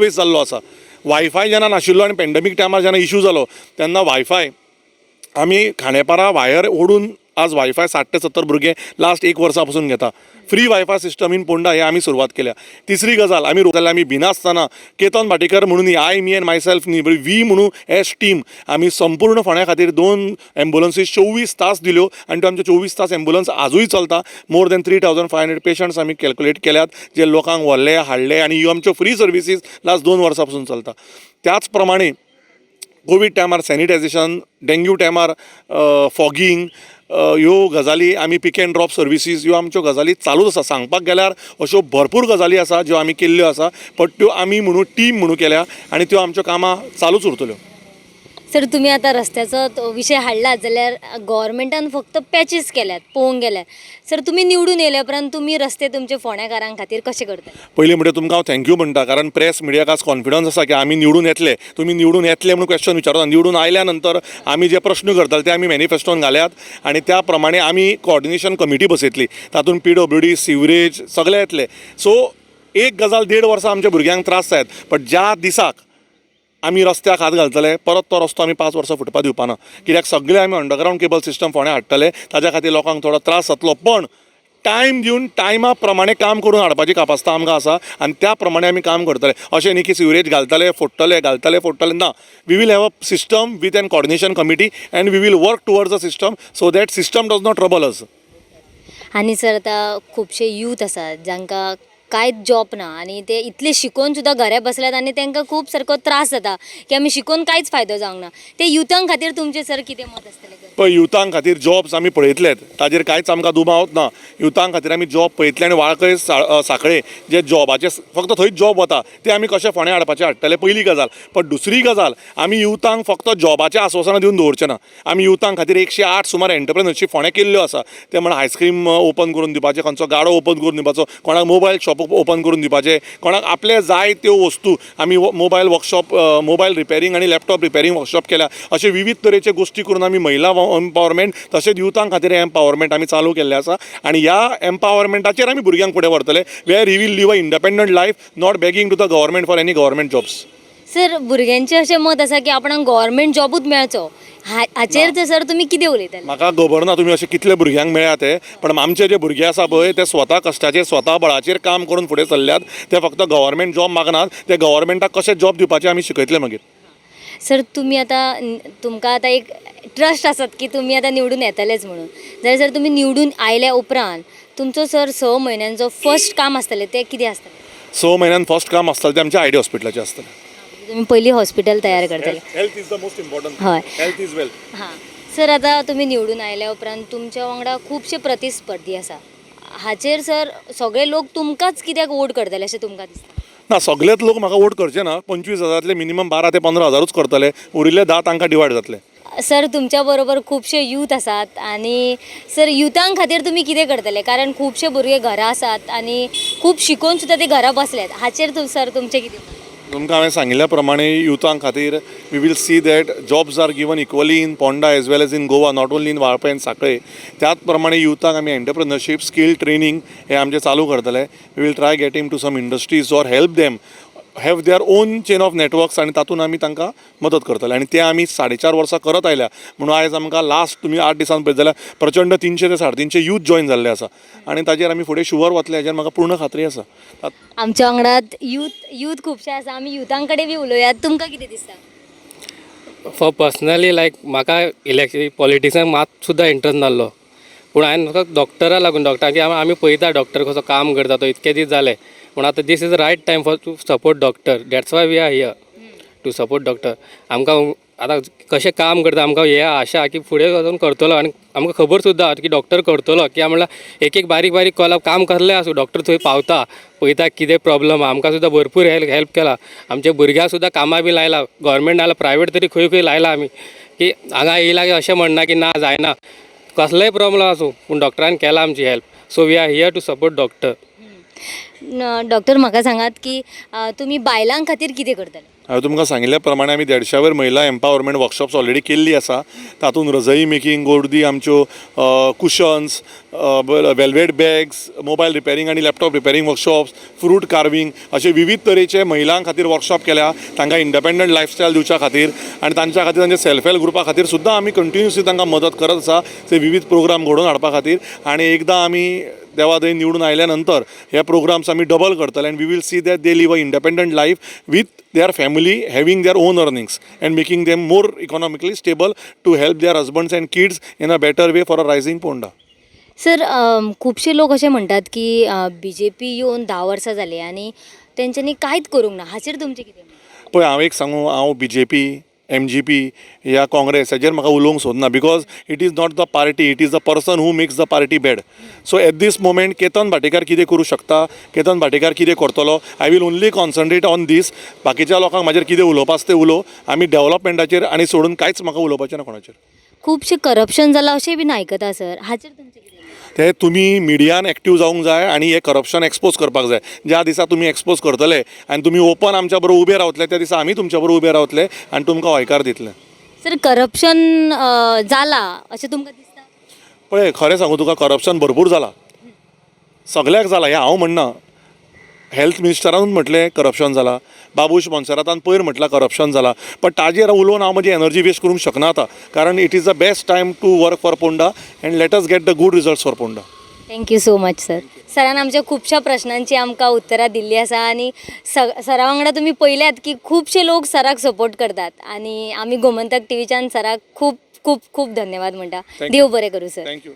Waste जाल्लो आसा. Wifi जेन्ना नाशिल्लो आनी पेंडमीक टायमार जेन्ना इशू जालो, तेन्ना वायफाय आमी खांडेपारा वायर ओडून आज वायफाय 60 ते 70 भुरगे लास्ट एक वर्सा पसून घेता. Free WiFi system in Ponda हे आमी सुरवात केल्या. तिसरी गजाल, आमी जाल्यार आमी भिनासतना केतन भाटीकर म्हणून I, me and myself न्ही, वी म्हणून एज टीम आमी संपूर्ण फोंड्या खातीर दोन एम्बुलन्सीस 24 तास दिल्यो आनी त्यो आमच्यो 24 तास एम्बुलन्स आजूय चलता. More than 3500 patients आमी कॅल्कुलेट केल्यात, जे लोकांक व्हरले, हाडले आनी ह्यो आमच्यो फ्री सर्विसीस लास्ट 2 वर्सां पासून चलता. त्याच प्रमाणे कोवीड टायमार सॅनिटायझेशन, डेंग्यू टायमार फॉगींग, ह्यो गजाली आमी पीक अँड ड्रॉप सर्विसीस, ह्यो आमच्यो गजाली चालूच आसा. सांगपाक गेल्यार अश्यो भरपूर गजाली आसा ज्यो आमी केल्ल्यो आसा, बट त्यो आमी म्हणून टीम म्हणून केल्या आनी त्यो आमच्यो कामां चालूच उरतल्यो. सर, तुमी आतां रस्त्याचो तो विशय हाडला जाल्यार गव्हर्मेंटान फक्त पॅचीस केल्यात पळोवंक गेल्यार. सर, तुमी निवडून येयल्या उपरांत तुमी रस्ते तुमचे फोंड्याकारां खातीर कशे करतले? पयलीं म्हणजे तुमकां हांव thank you म्हणटा, कारण प्रेस मिडियाक आज कॉन्फिडन्स आसा की आमी निवडून येतले. तुमी निवडून येतले म्हणून क्वेश्चन विचारता. निवडून आयल्या नंतर आमी जे प्रश्न करतले ते आमी मॅनिफेस्टोन घाल्यात आनी त्या प्रमाणे आमी कॉर्डिनेशन कमिटी बसयतली. तातूंत पीडब्ल्यूडी, सिवरेज सगळे येतले. सो एक गजाल, देड वर्सां आमच्या भुरग्यांक त्रास जायत, बट ज्या दिसाक आमी रस्त्याक हात घालतले, परत तो रस्तो आमी 5 वर्सां फुटपा दिवपा ना. कित्याक सगळे आमी अंडरग्रावंड केबल सिस्टम फोंड्या हाडटले. ताज्या खातीर लोकांक थोडो त्रास जातलो, पण टायम दिवन टायमा प्रमाणे काम करून हाडपाची कापास्ता आमकां आसा आनी त्या प्रमाणे आमी काम करतले. अशें न्ही की सिवरेज घालतले, फोडटले, घालतले, फोडटले. ना, we will have a system with an coordination committee and we will work towards a system so that system does not trouble us. आनी सर, आतां खुबशे यूथ आसात जांकां कांयच जॉब ना आनी ते इतले शिकोवन सुद्दां घरा बसल्यात आनी तांकां खूब सारको त्रास जाता की आमी शिकोवन कांयच फायदो जावंक ना. ते युथां खातीर तुमचें सर कितें मत आसतलें? पळय, युथां खातीर जॉब्स आमी पळयतलेत, ताजेर कांयच आमकां दुबाव ना. युथां खातीर आमी जॉब पळयतले आनी वाळपय, सांखळे जे जॉबाचे फक्त थंयच जॉब वता, ते आमी कशे फोंड्या हाडपाचे हाडटले, पयली गजाल. पण दुसरी गजाल, आमी युथांक फक्त जॉबाचें आस्वासनां दिवन दवरचे ना. आमी युथां खातीर 108 सुमार एंटरप्रेनरशीप फोंड्या केल्ल्यो आसा. ते म्हण आयस्क्रीम ओपन करून दिवपाचें, खंयचो गाडो ओपन करून दिवपाचो, कोणाक मोबायल शॉप ओपन करून दिवपाचें, कोणाक आपले जाय त्यो वस्तू. आमी मोबायल वर्कशॉप, मोबायल रिपेरींग आनी लॅपटॉप रिपेरींग वर्कशॉप केल्या. अशे विविध तरेचे गोश्टी करून आमी महिला एम्पावरमेंट तशेंच युथां खातीर एम्पावरमेंट आमी चालू केल्लें आसा आनी ह्या एम्पावरमेंटाचेर आमी भुरग्यांक फुडें व्हरतले, where he will live a independent life, not begging to the government for any government jobs. Sir, भुरग्यांचें अशें मत आसा की आपणाक गव्हर्मेंट जॉबूच मेळचो. हाचेर तर सर तुमी कितें उलयतले? म्हाका खबर ना तुमी अशे कितले भुरग्यांक मेळ्ळ्या ते, पण आमचे जे भुरगे आसा पळय, ते स्वता कश्टाचेर, स्वता बळाचेर काम करून फुडें सरल्यात. ते फक्त गव्हर्मेंट जॉब मागनात. ते गव्हर्मेंटाक कशें जॉब दिवपाचें आमी शिकयतले मागीर. सर, तुमी आतां तुमकां आतां एक ट्रस्ट आसात की तुमी आतां निवडून येतलेच म्हणून, जाल्यार सर, तुमी निवडून आयल्या उपरांत तुमचो सर 6 म्हयन्यांचो फर्स्ट काम आसतलें तें कितें आसतलें? 6 म्हयन्यान फर्स्ट काम आसतलें तें आमचें आयडी हॉस्पिटलाचें आसतलें. तुमी पयलीं हॉस्पिटल तयार करतले. Health is the most important. Health is wealth. हां सर, आतां तुमी निवडून आयल्या उपरांत तुमच्या वांगडा खुबशे प्रतिस्पर्धी आसा. हाचेर सर, सगळे लोक तुमकांच कित्याक वोट करतले अशें तुमकां दिसता? ना, सगळेच लोक म्हाका वोट करचे ना. 25 हजारांतले मिनिमम 12 ते 15 हजारूच करतले. उरिल्ले 10 तांकां डिवायड जातले. सर, तुमच्या बरोबर खुबशे यूथ आसात आनी सर, युथां खातीर तुमी कितें करतले? कारण खुबशे भुरगे घरा आसात आनी खूब शिकोवन सुद्दां ते घरा बसल्यात. हाचेर सर, तुमचें कितें मत? तुमकां हांवें सांगिल्ल्या प्रमाणे युथां खातीर we will see that jobs are given equally in Ponda as well as in Goa, not only in Valpoi and Sanquelim. त्याच प्रमाणे युथाक आमी एंटरप्रेनरशीप स्कील ट्रेनींग हे आमचें चालू करतले. We will try getting to some industries or help them have their own chain of networks आनी तातूंत आमी तांकां मदत करतले आनी ते आमी 4.5 वर्सां करत आयल्या. म्हणून आयज आमकां लास्ट तुमी 8 दिसान पळयत जाल्यार प्रचंड 300 ते 350 यूथ जॉयन जाल्ले आसा आनी ताजेर आमी फुडें शुवर वतले हाजेर म्हाका पूर्ण खात्री आसा. आमच्या वांगडात यूथ यूथ खुबशे आसा. आमी युथां कडेन बी उलोवया. तुमकां कितें दिसता? फॉर पर्सनली लायक म्हाका इलेक्शन पॉलिटिक्सान मात सुद्दां इंट्रस्ट नासलो, पूण हांवें फक्त डॉक्टरा लागून, डॉक्टर की आमी पळयता डॉक्टर कसो काम करता तो इतके दीस जाले, पूण आतां this is right time for to support doctor. That's why we are here to support doctor. आमकां आतां कशें काम करता, आमकां हें आशा की फुडें वचून करतलो आनी आमकां खबर सुद्दां की डॉक्टर करतलो. कित्याक म्हणल्यार एक एक बारीक बारीक कॉल काम कसलें आसूं, डॉक्टर थंय पावता, पळयता कितें प्रॉब्लम आहा. आमकां सुद्दां भरपूर हेल्प हेल्प केला. आमच्या भुरग्यांक सुद्दां कामां बी लायला, गोवोरमेंट नाल्यार प्रायवेट तरी खंय खंय लायला आमी, की हांगा येयला की अशें म्हणना की ना जायना. कसलेय प्रॉब्लम आसूं, पूण डॉक्टरान केला आमची help, so we are here to support doctor. Doctor, म्हाका सांगात की तुमी बायलां खातीर कितें करतले? हांवें तुमकां सांगिल्ल्या प्रमाणे आमी देडशा वयर महिला एम्पावरमेंट वर्कशॉप्स ऑलरेडी केल्ली आसा. तातूंत रजई मेकिंग, गोडदी, आमच्यो cushions, velvet bags, mobile repairing आनी laptop repairing workshops, fruit carving अशे विविध तरेचे महिलां खातीर वर्कशॉप केल्या, तांकां इंडिपेंडंट लायफस्टायल दिवच्या खातीर आनी तांच्या खातीर तांच्या सेल्फ हेल्प ग्रुपा खातीर सुद्दां आमी कंटिन्युअसली तांकां मदत करत आसा ते विविध प्रोग्राम घडोवन हाडपा खातीर. आनी एकदां आमी देवा दयेन निवडून आयल्या नंतर हे प्रोग्राम्स आमी डबल करतले and we will see that they live a independent life with their family, having their own earnings and making them more economically stable to help their husbands and kids in a better way for a rising Ponda. Sir, खुबशे लोक अशें म्हणटात की BJP येवन 10 वर्सां जालीं आनी तेंच्यांनी कांयच करूंक ना. हाचेर तुमचें कितें मत? पळय, हांव एक सांगू, हांव बीजेपी, एमजीपी या काँग्रेस हेजेर म्हाका उलोवंक सोदना because it is not the party, it is the person who makes the party bad. So at this moment Ketan Bhatikar कितें करूं शकता, केतन भाटीकार कितें करतलो, I will only concentrate on this. बाकीच्या लोकांक म्हाजेर कितें उलोवपा आसा तें उलोव. आमी डेवलपमेंटाचेर आनी सोडून कांयच म्हाका उलोवपाचें ना कोणाचेर. खुबशें करप्शन जालां अशें बीन आयकता सर, हाचेर तुमचें कितें मत? ते तुमी मिडियान एक्टीव जावंक जाय आनी हे करप्शन एक्सपोज करपाक जाय. ज्या दिसा तुमी एक्सपोज करतले आनी तुमी ओपन आमच्या बरोबर उबे रावतले, त्या दिसा आमी तुमच्या बरोबर उबे रावतले आनी तुमकां हयकार दितले. सर, करप्शन जालां अशें तुमकां दिसता? पळय, खरें सांगू तुका, करप्शन भरपूर जाला, सगल्याक जाला हें हांव म्हणना. हेल्थ मिनिस्टरानूच म्हटलें करप्शन जाला, बाबूश मोन्सेरातान पयर म्हटलां करप्शन जाला, पण ताजेर उलोवन हांव म्हजी एनर्जी वेस्ट करूंक शकना आतां, कारण it is the best time to work for Ponda and let us get the good results for Ponda. Thank you so much, sir. सरान आमच्या खुबश्या प्रश्नांची आमकां उत्तरां दिल्ली आसा आनी सरा वांगडा तुमी पळयल्यात की खुबशे लोक सराक सपोर्ट करतात आनी आमी गोमंतक टिवीच्यान सराक खूब खूब खूब धन्यवाद म्हणटा. Thank you. देव बरें करूं sir. Thank you.